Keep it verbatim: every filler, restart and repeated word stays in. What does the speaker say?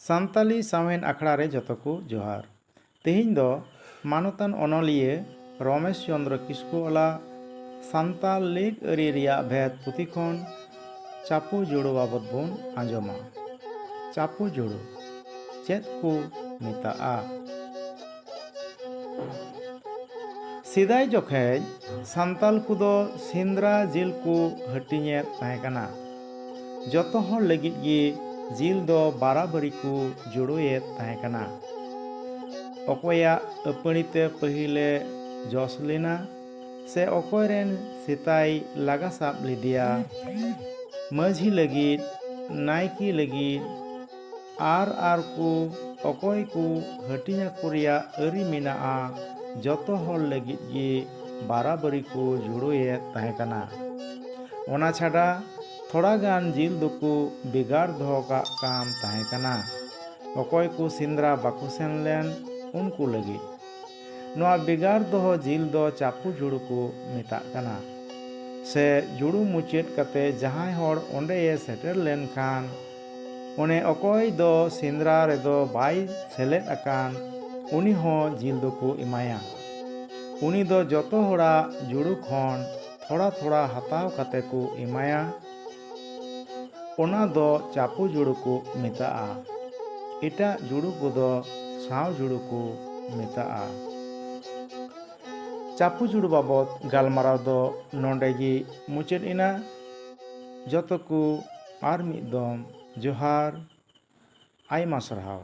ᱥᱟᱱᱛᱟᱞᱤ ᱥᱟᱶᱦᱮᱫ ᱟᱠᱷᱲᱟ ᱨᱮ ᱡᱚᱛᱚ ᱠᱚ ᱡᱚᱦᱟᱨ᱾ ᱛᱮᱦᱮᱧ ᱫᱚ ᱢᱟᱱᱚᱛᱟᱱ ᱚᱱᱚᱞᱤᱭᱟᱹ ᱨᱚᱢᱮᱥ ᱪᱚᱸᱫᱽᱨᱚ ᱠᱤᱥᱠᱩ ᱚᱞᱟᱜ ᱥᱟᱱᱛᱟᱞ ᱞᱤᱠ ᱟᱹᱨᱤ ᱨᱮᱭᱟᱜ ᱵᱷᱮᱫ ᱯᱩᱛᱷᱤ ᱠᱷᱚᱱ ᱪᱟᱯᱚ ᱡᱩᱲᱩ ᱵᱟᱵᱚᱛ ᱵᱚᱱ ᱟᱸᱡᱚᱢᱟ᱾ ᱪᱟᱯᱚ ᱡᱩᱲᱩ ᱪᱮᱫ ᱠᱚ ᱢᱮᱛᱟᱜᱼᱟ? ᱥᱮᱫᱟᱭ ᱡᱚᱠᱷᱮᱡ ᱥᱟᱱᱛᱟᱞ ᱠᱚᱫᱚ ᱥᱮᱸᱫᱽᱨᱟ ᱡᱤᱞ ᱠᱚ ᱦᱟᱹᱴᱤᱧᱮᱫ ᱛᱟᱦᱮᱸ ᱠᱟᱱᱟ᱾ ᱡᱚᱛᱚ ᱦᱚᱲ ᱞᱟᱹᱜᱤᱫ ᱜᱮ ᱡᱤᱞ ᱫᱚ ᱵᱟᱨᱟᱵᱟᱹᱨᱤ ᱠᱚ ᱡᱩᱲᱩᱭᱮᱫ ᱛᱟᱦᱮᱸ ᱠᱟᱱᱟ᱾ ᱚᱠᱚᱭᱟᱜ ᱟᱹᱯᱟᱹᱲᱤ ᱛᱮ ᱯᱟᱹᱦᱤᱞᱮ ᱡᱚᱥ ᱞᱮᱱᱟ ᱥᱮ ᱚᱠᱚᱭ ᱨᱮᱱ ᱥᱮᱛᱟᱭ ᱞᱟᱜᱟ ᱥᱟᱵ ᱞᱮᱫᱮᱭᱟ, ᱢᱟᱹᱡᱷᱤ ᱞᱟᱹᱜᱤᱫ, ᱱᱟᱭᱠᱮ ᱞᱟᱹᱜᱤᱫ, ᱟᱨ ᱟᱨ ᱠᱚ ᱚᱠᱚᱭ ᱠᱚ ᱦᱟᱹᱴᱤᱧ ᱟᱠᱚ ᱨᱮᱭᱟᱜ ᱟᱹᱨᱤ ᱢᱮᱱᱟᱜᱼᱟ, ᱡᱚᱛᱚ ᱦᱚᱲ ᱞᱟᱹᱜᱤᱫ ᱜᱮ ᱵᱟᱨᱟᱵᱟᱹᱨᱤ ᱠᱚ ᱡᱩᱲᱩᱭᱮᱫ ᱛᱟᱦᱮᱸ ᱠᱟᱱᱟ᱾ ᱚᱱᱟ ᱪᱷᱟᱰᱟ ᱛᱷᱚᱲᱟ ᱜᱟᱱ ᱡᱤᱞ ᱫᱚᱠᱚ ᱵᱷᱮᱜᱟᱨ ᱫᱚᱦᱚ ᱠᱟᱜ ᱠᱟᱱ ᱛᱟᱦᱮᱸ ᱠᱟᱱᱟ᱾ ᱚᱠᱚᱭ ᱠᱚ ᱥᱮᱸᱫᱽᱨᱟ ᱵᱟᱠᱚ ᱥᱮᱱ ᱞᱮᱱ, ᱩᱱᱠᱩ ᱞᱟᱹᱜᱤᱫ᱾ ᱱᱚᱣᱟ ᱵᱷᱮᱜᱟᱨ ᱫᱚᱦᱚ ᱡᱤᱞ ᱫᱚ ᱪᱟᱯᱚ ᱡᱩᱲᱩ ᱠᱚ ᱢᱮᱛᱟᱜ ᱠᱟᱱᱟ᱾ ᱥᱮ ᱡᱩᱲᱩ ᱢᱩᱪᱟᱹᱫ ᱠᱟᱛᱮ ᱡᱟᱦᱟᱸᱭ ᱦᱚᱲ ᱚᱸᱰᱮᱭᱮ ᱥᱮᱴᱮᱨ ᱞᱮᱱᱠᱷᱟᱱ, ᱚᱱᱮ ᱚᱠᱚᱭ ᱫᱚ ᱥᱮᱸᱫᱽᱨᱟ ᱨᱮᱫᱚ ᱵᱟᱭ ᱥᱮᱞᱮᱫ ᱟᱠᱟᱱ, ᱩᱱᱤ ᱦᱚᱸ ᱡᱤᱞ ᱫᱚᱠᱚ ᱮᱢᱟᱭᱟ᱾ ᱩᱱᱤ ᱫᱚ ᱡᱚᱛᱚ ᱦᱚᱲᱟᱜ ᱡᱩᱲᱩ ᱠᱷᱚᱱ ᱛᱷᱚᱲᱟ ᱛᱷᱚᱲᱟ ᱦᱟᱛᱟᱣ ᱠᱟᱛᱮ ᱠᱚ ᱮᱢᱟᱭᱟ᱾ ᱚᱱᱟ ᱫᱚ ᱪᱟᱯᱚ ᱡᱩᱲᱩ ᱠᱚ ᱢᱮᱛᱟᱜᱼᱟ᱾ ᱮᱴᱟᱜ ᱡᱩᱲᱩ ᱠᱚᱫᱚ ᱥᱟᱶ ᱡᱩᱲᱩ ᱠᱚ ᱢᱮᱛᱟᱜᱼᱟ᱾ ᱪᱟᱯᱚ ᱡᱩᱲᱩ ᱵᱟᱵᱚᱛ ᱜᱟᱞᱢᱟᱨᱟᱣ ᱫᱚ ᱱᱚᱰᱮ ᱜᱮ ᱢᱩᱪᱟᱹᱫ ᱮᱱᱟ᱾ ᱡᱚᱛᱚ ᱠᱚ ᱟᱨ ᱢᱤᱫ ᱫᱚᱢ ᱡᱚᱦᱟᱨ, ᱟᱭᱢᱟ ᱥᱟᱨᱦᱟᱣ᱾